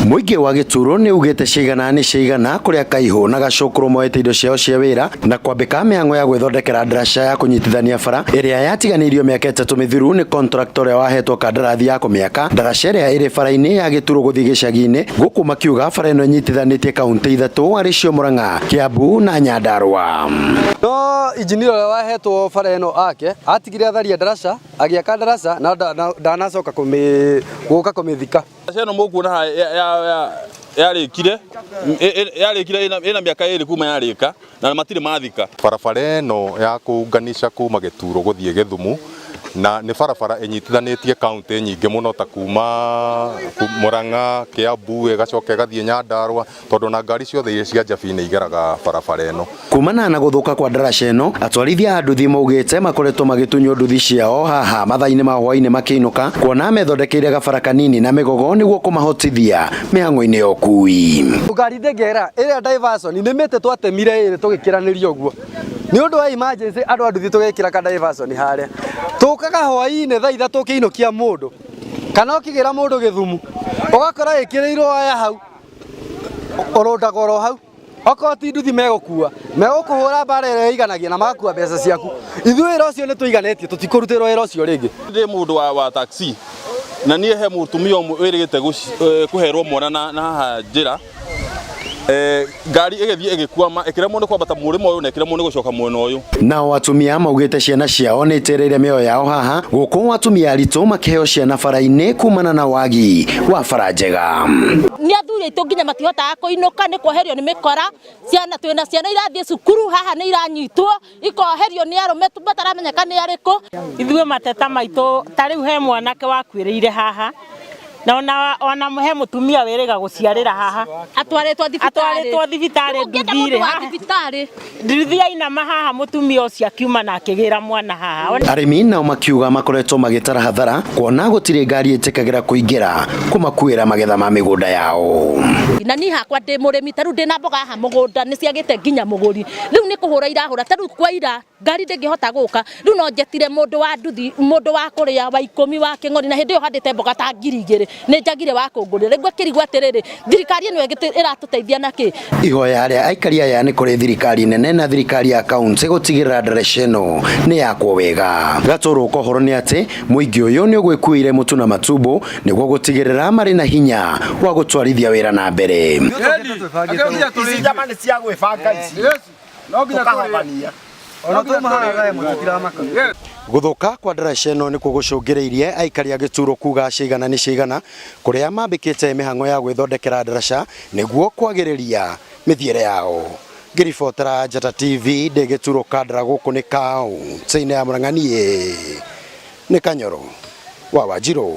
Mũingĩ wa Gĩturo nĩ ugĩte ciigana nĩ ciigana kũrĩa Kaihũ na Gacũkũrũ moete indo ciao cia wĩra na kwambĩka mĩhang'o ya gwĩthondekera ndaraca ya kũnyitithania bara ĩrĩa yatiganĩirio mĩaka 3 mĩthiru nĩ contractor ũrĩa wahetwo kandarathi ya kũmĩaka. Ndaraca ĩrĩa ĩrĩ bara-inĩ ya Gĩturo gũthiĩ gĩcagi-inĩ gũkũ makiuga bara ĩno ĩnyitithanĩtie kaunti 3 arĩ cio Murang'a, Kiambu na Nyandarua. No injinia ũrĩa wahetwo bara ĩno ake atigire atharia ndaraca, agĩaka ndaraca na ndanacoka gũka kũmĩthika. Ndaraca ĩno mũkuona haha yarĩkire yarĩkire ĩna mĩaka 2 kuma yarĩka na matirĩ mathika. Barabara ĩno ya kũunganisha kuma Gĩturo gũthiĩ Gĩthumu na nĩ barabara ĩnyitithanĩtie kaunti nyingĩ mũno ta kuma Murang'a, Kiambu, ĩgacoka ĩgathiĩ Nyandarua tondũ na ngari ciothe iria cia Njabi nĩ igeraga barabara ĩno. Kumana na gũthũka kwa ndaraca ĩno, atwarithia a nduthi maugĩte makoretwo magĩtunywo nduthi ciao haha mathaa-inĩ ma hwaĩ-inĩ makĩinũka kuona methondekeire gabara kanini na mĩgogo nĩguo kũmahotithia mĩhang'o-inĩ ya ũkui. Ngari ndĩngĩgera ĩrĩa diversion nĩ mĩtĩ twatemire ĩrĩ tũgĩkĩranĩria ũguo nĩ ũndũ wa emergency andũ a nduthi tũgekĩra ka diversion harĩa tũkaga hwaĩ-inĩ thaa 3 ũkĩinũkia mũndũ kana ũkĩgĩra mũndũ Gĩthumu ũgakora ĩkĩrĩirwo waya hau ũrũndagwo oro hau okorwo ti nduthi megũkua megũkũhũra mbara ĩrĩa ĩiganagia na magakua mbeca ciaku. Ithuĩ wĩra ũcio nĩ tũiganĩtie, tũtikũrutĩrwo wĩra ũcio rĩngĩ. Ndĩ mũndũ wa taxi na niĩ he mũtumia ũmwe wĩrĩgĩte kũherwo mwana na haha njĩra ngari ĩgĩthiĩ ĩgĩkwama ĩkĩremwo nĩ kwambata mũrĩmo ũyũ na ĩkĩremwo nĩ gũcoka mwena ũyũ. Nao atumia maugĩte ciana ciao nĩ itereire mĩoyo yao haha gũkũ atumia aritũ makĩheo ciana bara-inĩ kumana na wagi wa bara njega. Nĩ athuri aitũ nginya matihotaga kũinũka nĩ kuoherio nĩ mĩkora, ciana twĩna ciana irathiĩ cukuru haha nĩ iranyitwo ikoherio nĩ arũme mataramenyeka nĩ arĩkũ. Ithuĩ mateta maitũ ta rĩu he mwanake wakuĩrĩire haha na ona he mũtumia wĩrĩga gũciarĩra haha atwarĩtwo thibitarĩ, atwarĩtwo thibitarĩ nduthi-rĩ, thibitarĩ nduthi ainama haha mũtumia ũcio akiuma na akĩgĩra mwana haha. Arĩmi nao makiuga makoretwo magĩtara hathara kuona gũtirĩ ngari ĩtĩkagĩra kũingĩra kũmakuĩra magetha ma mĩgũnda yao. Na niĩ hakwa ndĩ mũrĩmi ta rĩu ndĩna mboga haha mũgũnda nĩ ciagĩte nginya mũgũri rĩu nĩ kũhũra irahũra ta rĩu kwaira ngari ndĩngĩhota gũka rĩu no njetire mũndũ wa nduthi mũndũ wa kũrĩa wa 10 wa kĩng'ori na hĩndĩ ĩyo handĩte mboga ta 2000 nĩ njagire wa kũngũrĩra rĩu ngakĩrigwo atĩrĩrĩ thirikari ĩno ĩratũteithia na kĩ. Ihoya rĩa aikari aya nĩ kũrĩ thirikari nene na thirikari ya kaunti gũtigĩrĩra ndaraca ĩno nĩ yakwo wega. Gatũrũ kohoro nĩ atĩ mũingĩ ũyũ nĩ ũgwĩkuĩire mũtu na matumbo nĩguo gũtigĩrĩra marĩ na hinya wa gũtwarithia wĩra na mbere. Ici nyama nĩ cia gwĩbanga ici tũkahabania. Gũthũka kwa ndaraca ĩno nĩkuo gũcũngĩrĩirie aikari a Gĩturo kuga ciigana nĩ ciigana kũrĩa mambĩkĩte mĩhang'o ya gwĩthondekera ndaraca nĩguo kwagĩrĩria mĩthiĩre yao. Ngĩribotera Njata TV ndĩ Gĩturo Kandara gũkũ nĩ kaunti-inĩ ya Murang'a niĩ nĩ Kanyoro wa Wanjirũ.